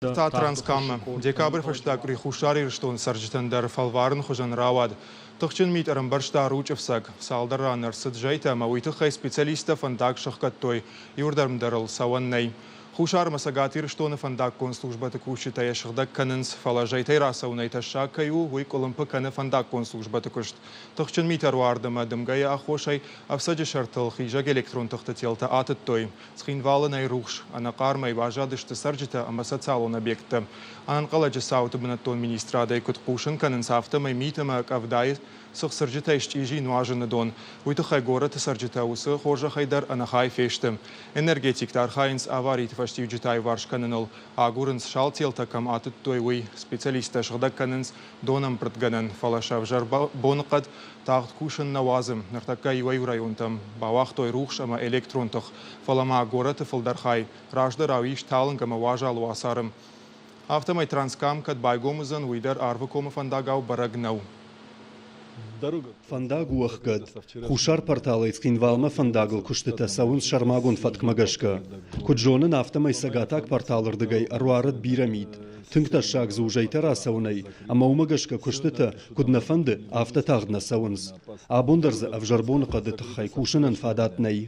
Та Транскаммӕ. Декабры фӕстаг къуыри Хуссар Ирыстоны цӕрджытӕн дӕр фӕлварын хуызӕн рауад. Тыхджын мит ӕрӕмбӕрзта Ручъы фцӕг. Цалдӕр ран ӕрцыд зӕйтӕ ӕмӕ уый тыххӕй специалисттӕ фӕндаг сӕхгӕдтой. Иуырдӕм дӕр ыл цӕуӕн нӕй. Хуссар ӕмӕ Цӕгат Ирыстоны фӕндаггон службӕты кусджытӕ йӕ сыгъдӕг кӕнынц, фӕлӕ зӕйтӕй рацӕуынӕй тӕссаг кӕй у, уый къуылымпы кӕны фӕндаггон службӕты куыст. Тыхджын мит ӕруард ӕмӕ дымгӕйы аххосӕй ӕфцӕджы сӕртыл хизӕг электрон тыхты телтӕ атыдтой. Цхинвалы нӕй рухс, ӕнӕхъармӕй баззадысты цӕрджытӕ ӕмӕ социалон объекттӕ. Ӕнӕнхъӕлӕджы цауты бынӕттон министрадӕй куыд хъусын кӕнынц, афтӕмӕй мит ӕмӕ къӕвдайы цыхцырджытӕй счъизи нуазыны дон. Уый тыххӕй горӕты цӕрджытӕ уыцы хорзӕхӕй дӕр ӕнӕхай фесты. Энергетиктӕ архайынц авариты фӕстиуджытӕ аиуварс кӕныныл, агурынц салтелтӕ кӕм атыдтой, уый. Специалисттӕ сыгъдӕг кӕнынц донӕмбырдгӕнӕн, фӕлӕ сӕвзӕр боныхъӕд тагъд кусын нӕ уадзы. Ныртӕккӕ иуӕй-иу районтӕм бауагътой рухс ӕмӕ электрон тых, фӕлӕ ма горӕты фылдӕр хай раздӕрау ис талынг ӕмӕ уазал уацары. Афтӕмӕй Транскам кӕд байгом уыдзӕн, уый дӕр Арвыкомы фӕндагау бӕрӕг нӕу. Фӕндаг у ӕхгӕд. Хуссар порталӕй Цхинвалмӕ фӕндагыл куыстытӕ цӕуынц сӕрмагонд фӕткмӕ гӕсгӕ. Куыд зонын, афтӕмӕй цӕгатаг порталы рдыгӕй ӕруарыд бирӕ мит. Тынг тӕссаг дзы у зӕйтӕ рацӕуынӕй, ӕмӕ уымӕ гӕсгӕ куыстытӕ, куыд нӕ фӕнды, афтӕ тагъд нӕ цӕуынц. Абон дӕр дзы ӕвзӕр боныхъӕды тыххӕй кусынӕн фадат нӕй.